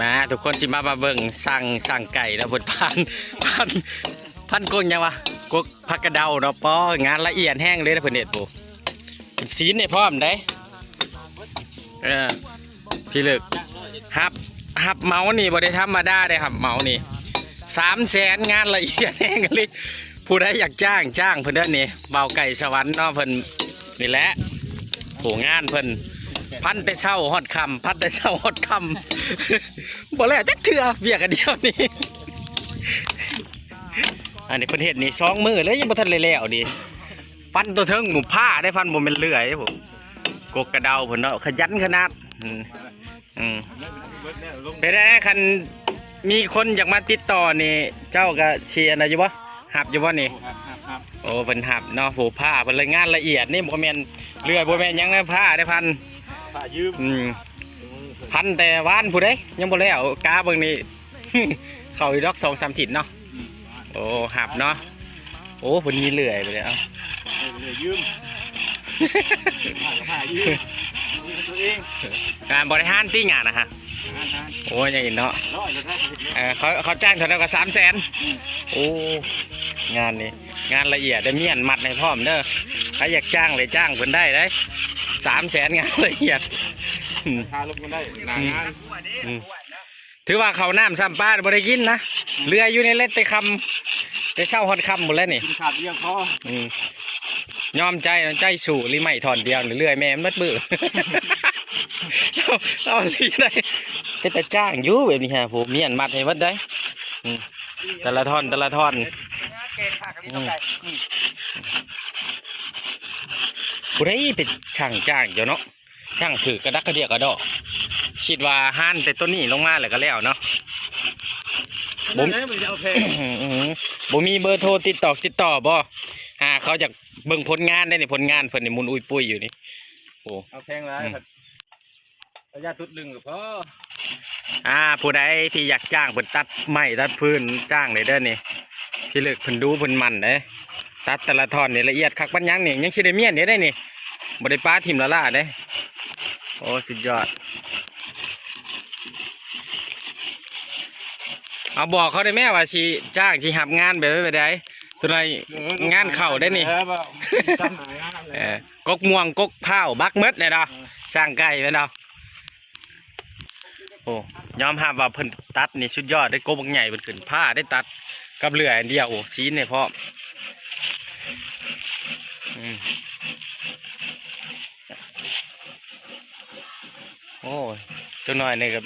ມາ ທຸກຄົນຊິມາ ມາເບິ່ງຊ່າງ ຊ່າງໄກ່ເນາະ ເພິ່ນພັນ ພັນ ພັນກົກຫຍັງວະ ກົກຜັກກະເດົາເນາະ. ປໍ ງານລະອຽດແຮງເລີຍນະ ເພິ່ນເຮັດ ໂອ້ ເປັນຊີ້ນໃຫ້ພ້ອມເດ້. ເອີ ພີ່ເລິກ ຮັບ ຮັບເໝົານີ້ບໍ່ໄດ້ທຳມະດາເດ້ ຮັບເໝົານີ້ສາມແສນ ງານລະອຽດແຮງອີ່ຫຼີ. ຜູ້ໃດຢາກຈ້າງ ຈ້າງເພິ່ນເດີນີ້ ບ່າວໄກ່ສະຫວັນເນາະ ເພິ່ນນີ້ແຫຼະ ໂຫ ງານເພິ່ນ ພັນແຕ່ເຊົ້າຮອດຄ່ຳ ພັນແຕ່ເຊົ້າຮອດຄ່ຳ ບໍ່ແລ້ວຈັກເທື່ອ ວຽກອັນດຽວນີ້. ອັນນີ້ເພິ່ນເຮັດນີ້ສອງມື້ແລ້ວ ຍັງບໍ່ທັນໄດ້ແລ້ວເດ້. ຟັນຕົວເທິງໝູ່ພ້າໄດ້ ຟັນບໍ່ແມ່ນເລື່ອຍໂອ້ ກົກກະເດົາເພິ່ນເນາະ ຂະຫຍັນຂະໜາດ. ອືມ ອືມ ເປັນໃດ ຄັນມີຄົນຢາກມາຕິດຕໍ່ນີ້ ເຈົ້າກະຊິອັນນັ້ນຢູ່ບໍ່ ຮັບຢູ່ບໍ່ນີ້? ໂອ້ ເພິ່ນຮັບເນາະ ໂຫ ພ້າເພິ່ນລາຍງານລະອຽດນີ້ ບໍ່ແມ່ນເລື່ອຍ ບໍ່ແມ່ນຫຍັງນະ ພ້າໄດ້ພັນ ອືມ ພັນແຕ່ວານພຸ້ນເດ້ ຍັງບໍ່ແລ້ວ ກາເບິ່ງນີ້ ເຂົ້າອີກດອກສອງສາມທິດເນາະ. ໂອ້ ຮັບເນາະ ໂອ້ ເພິ່ນມີເລື່ອຍໄປແລ້ວ ເລື່ອຍຢືມ ຜ້າກໍຜ້າຢືມ ເອົາເງິນຕົວເອງ ງານບໍລິຫານຕິງານນະຮະ. ໂອ້ຍ ຍັງອີກເນາະ ເອີ ເຂົາ ເຂົາຈ້າງເທົ່າໃດກໍສາມແສນ. ໂອ້ ງານນີ້ ງານລະອຽດເດີ ມ້ຽນມັດໃຫ້ພ້ອມເດີ. ໃຜຢາກຈ້າງໄດ້ຈ້າງເພິ່ນໄດ້ເດ້ ສາມແສນ ງານລະອຽດ ອືມ ລາຄາລົງກັນໄດ້ ໜ້າງານ ອືມ ຖືວ່າເຂົ້ານ້ຳຊ້ຳປາບໍ່ໄດ້ກິນນະ ເລື່ອຍຢູ່ນີ້ແຫຼະ ແຕ່ຄ່ຳ ແຕ່ເຊົ້າຮອດຄ່ຳພຸ້ນແຫຼະນີ້ ກິນຂາດວຽງພໍ ອືມ ຍອມໃຈ ໃຈສູ້ລີ້ ໄມ້ທ່ອນດຽວນີ້ເລື່ອຍແມ່ມັນໝົດມື້. ເອົາ ເອົາລີ້ໄດ້ ເປັນຕາຈ້າງຢູ່ແບບນີ້ຮະ ໂຫ ມ້ຽນມັດໃຫ້ໝົດໄດ໋ ອືມ ແຕ່ລະທ່ອນ ແຕ່ລະທ່ອນ ອືມ ຜູ້ໃດເປັນຊ່າງຈ້າງເຈົ້າເນາະ? ຊ່າງຖືກກະດັກກະເດຍກະເດາະ ຄິດວ່າຫານແຕ່ຕົ້ນນີ້ລົງມາແລ້ວກະແລ້ວເນາະ. ບໍ່ ບໍ່ມີເບີໂທຕິດຕໍ່ ຕິດຕໍ່ບໍ່? ຫາເຂົາຢາກເບິ່ງຜົນງານໄດ໋ນີ້ ຜົນງານເພິ່ນນີ້ໝຸນອຸ້ຍປຸ້ຍຢູ່ນີ້. ໂອ້ ເອົາແພງຫຼາຍ ອືມ ລະຍະຕຸດໜຶ່ງກໍພໍ. ອ່າ ຜູ້ໃດທີ່ຢາກຈ້າງເພິ່ນຕັດໄມ້ຕັດຟືນ ຈ້າງໄດ້ເດີນີ້ ພີ່ເລິກເພິ່ນດຸເພິ່ນໝັ່ນເດ້. ຕັດແຕ່ລະທ່ອນນີ້ລະອຽດຄັກປານຫຍັງນີ້ ຍັງຊິໄດ້ມ້ຽນຢູ່ເດ້ນີ້ ບໍ່ໄດ້ປະຖິ້ມລະລາເດ້. ໂອ້ ສຸດຍອດ ເອົາບອກເຂົາໄດ້ແມ້ວ່າຊິຈ້າງ ຊິຮັບງານແບບໃດ ແບບໃດ ສ່ວນຫຼາຍງານເຂົ້າໄດ໋ນີ້. ເອີ ບໍ່ ເອີ ກົກມ່ວງ ກົກພ້າວ ບັກໝົດແຫຼະເນາະ ຊ່າງໄກ່ແມ່ນເນາະ. ໂອ້ ຍອມຮັບວ່າເພິ່ນຕັດນີ້ສຸດຍອດເດ້ ກົກບັກໃຫຍ່ເພິ່ນຂຶ້ນ ພ້າໄດ້ຕັດກັບເລື່ອຍອັນດຽວ ຊີ້ນໃຫ້ພ້ອມ. ອືມ ໂອ້ຍ ຈັກໜ້ອຍນີ້ກໍ